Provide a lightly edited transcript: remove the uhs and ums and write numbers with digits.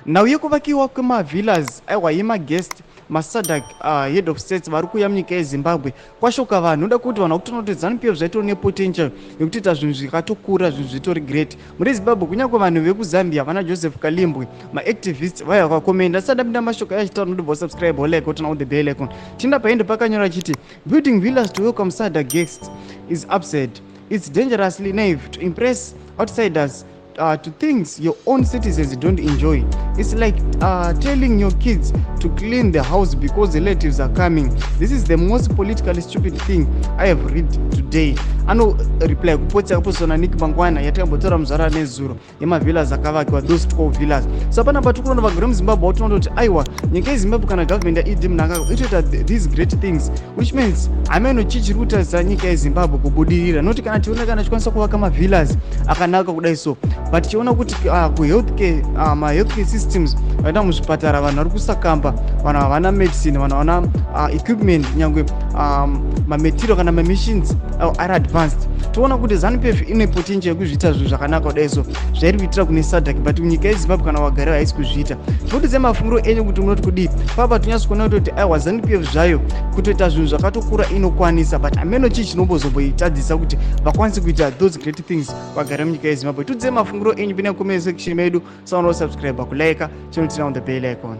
Nhau yekuvakiwa kwemavillas, aiwa, yemaguest maSADC head of states vari kuuya munyika yeZimbabwe kwashoka vanhu. Noda kuti vanhu vakutoona kuti ZANU PF zvaitori nepotential yekutoita zvinhu zvikatokura, zvinhu zvitori great muri Zimbabwe. Kunyange vanhu vekuZambia, vana Joseph Kalimbwe, maactivist vaya vakakomenda. Asati ndapinda mashoko ayachitaura, nodobva usubscribe, like, turn on the bell icon. Tinda paende pakanyora chiti, "Building villas to welcome SADC guests is absurd. It's dangerously naive to impress outsiders to things your own citizens don't enjoy. It's like telling your kids to clean the house because relatives are coming. This is the most politically stupid thing I have read today." Ano reply kupost yakapostwa naNick Mangwana yatakambotaura muzvara nezuro yemavillas akavakiwa, those 12 villas. So panapa tiri kuona vagari muZimbabwe vatoona kuti aiwa, nyika yeZimbabwe kana government yaED Mnangagwa itoita these great things, which means hameno chii chiri kutarisa nyika yeZimbabwe kubudirira. Noti kana tiona kana chikwanisa kuvaka mavillas akanaka kudai so, but tichiona kuti kuhealthcare, mahealthcare systems vaenda muzvipatara, vanhu vari kusakamba, vanhu havana medicine, vanhu havana equipment, nyange mamaterial kana mamachines ari advanced. Toona kuti ZANU PF ine potential yekuzviita zvinhu zvakanaka kudai so zvairi kuitira kune SADC, but nyika yeZimbabwe kana vagari haisi kuzviita. Tinotidzai mafungiro enyu kuti munoti kudii papa. Tonyatso kuona kutoti aiwa, ZANU PF zvayo kutoita zvinhu zvakatokura inokwanisa, but hameno chii chinombozomboitadzisa kuti vakwanise kuita those great things vagari munyika yeZimbabwe. Tiudzai mafungiro enyu pine comment section medu. Saona, subscribe, kulike, chinoturn on the bell icon.